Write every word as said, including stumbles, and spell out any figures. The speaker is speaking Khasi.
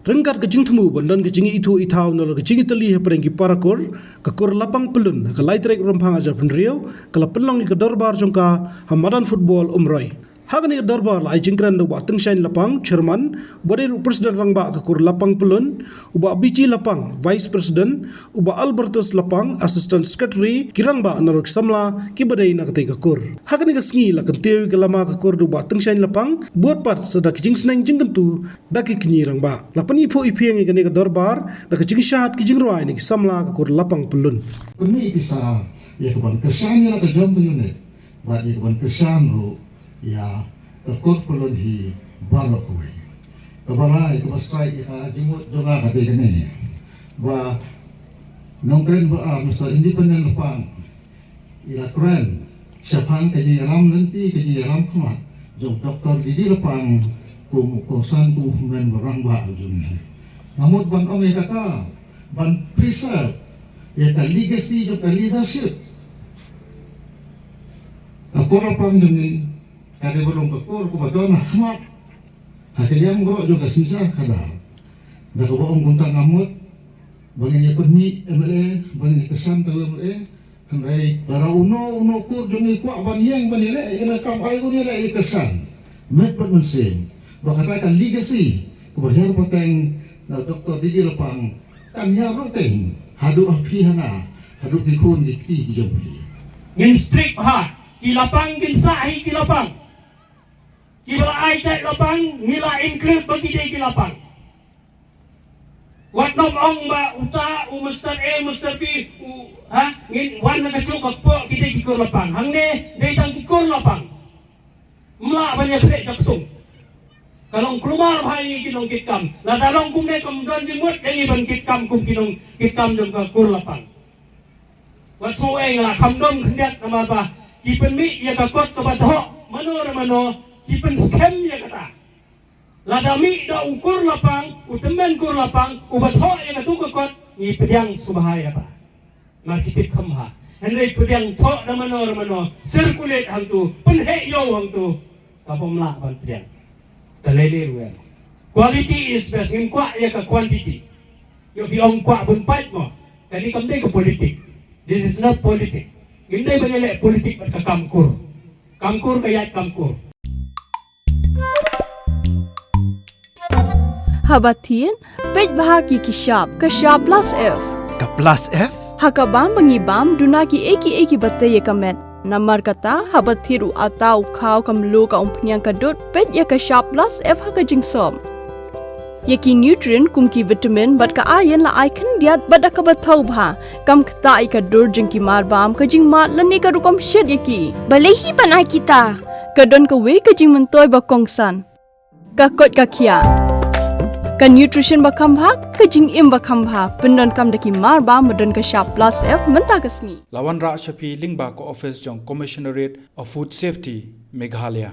Ryngkat ka jingthmu ban don ka jingithuh ithaw nalor ka jingitylli hapdeng ki para kur, ka kur Lapang Pyllun, ha ka lai tarik Rymphang arhajar phew hynriew, ka la pynlong ïa ka dorbar jong ka ha madan football Umroi. Ha kane ka dorbar la ai jingkren da u Bah Tyngshaiñ Lapang, Chairman, uba dei ruh President Rangbah ka kur Lapang Pyllun, u Bah B G Lapang, Vice President, u Bah Albertus Lapang, Assistant Secretary, ki rangbah nalor ki samla kiba dei na katei ka kur. Ha kane ka sngi la kyntiew ïa ka lama ka kur da u Bah Tyngshaiñ Lapang, bud pat sa da ki jingsneng jingkyntu da ki kñi rangbah. La pyniphuh iphieng ïa kane ka dorbar da ka jingshad ki jingrwai na ki samla ka kur Lapang Pyllun. Pynmih pisa ïa ka ban kyrshan ïa la ka jong ka unit bad ïa ka ban kyrshan ruh ïa ka kur Pyllun hi baroh kawei. Kaba lai kaba strike ïa ka jingmut jong nga ka dei kane, ba nongkren ba ar Mister Independent Lapang i la kren shaphang ka jingïalam lynti, ka jingïalam khmat jong Doktor D D Lapang kum u kongsan, kum u hynmen ba rangbah jong ngi. Nga mut ban ong ïa kata ban preserve ïa ka legacy jong ka leadership. Ka kur Lapang jong ngi ka dei ban long ka kur kaba don ha khmat ha ka liang baroh jong ka synshar khadar. Da kaba ong kumta nga mut ba ngin ïa pynmih M L A, ba ngin ïa kyrshan tang M L A. Hynrei lada uno uno kur jong ngi kwah ban ïeng ban ïaleh ïa kane ka kam, ai un ïaleh ïa kyrshan met bad mynsiem. Ba kata ka legacy kaba hiar pateng na Doktor D D Lapang kan hiar ruh keiñ haduh ha phi ha nga, haduh ki khun ki kti ki jong phi. Ngin strict bha, ki Lapang kin sah hi ki Lapang. Kiba la ai jait Lapang ngi la include ba ki dei ki Lapang. Wat nym ong ba uta u Mister A, Mister B, u, ha, ngin wan na kajuh ka kpoh ki dei ki kur Lapang. Hangne dei tang ki kur Lapang. Ym lah ban ïa pyrshah jaktung. Ka long kulmar bha ïa ngi ki nongkitkam. Lada long kumne kam don jingmut ïa ngi ban kitkam kum ki nongkitkam jong ka kur Lapang. Wat sngew ei, nga la kham dom khyndiat namar ba ki pynmih ïa ka kot kaba thoh mano re mano, ki pynskhem ïa kata. Lada mih da u kur Lapang, u tymmen kur Lapang uba thoh ïa katu ka kot, ngi pdiang sngewbha ïa kata. Mar ki tip kham bha. Hynrei pdiang thoh da mano re mano, circulate hangtu, pynheh ïew hangtu, ka bym lah ban pdiang. Ka lei lei ruh em. Quality is best, ngim kwah ïa ka quantity. Ïoh ki ong kwah bun pait mo. Kane kam dei ka politik. This is not politik. Ngim dei ban ïaleh politik bad ka kam kur. Kam kur ka ïaid kam kur. Haba thied, peit bha ki ki shap, ka shap plus F. Ka plus F? Ha ka bam ba ngi bam, duna ki ei ki ei kiba tei ïa ka met. Namar kata, haba thied u atta u khaw ka mluh ka umphniang ka dud, peit ïa ka shap plus F ha ka jingsop. Ïa ki nutrient kum ki vitamin bad ka iron la ai khyndiat bad da kaba thaw bha. Kam ktah ïa ka dur jong ki mar bam, ka jingmad lane ka rukom shet ïa ki. Balei hi ban ai kita? Ka don kawei ka jingmyntoi ba kongsan. Ka koit ka khiah. Ka nutrition ba kham bha, ka jingim ba kham bha. Pyndonkam da ki mar bam ba don ka shap plus F mynta ka sngi. La wanrah sha phi lyngba ka office jong Commissionerate of Food Safety, Meghalaya.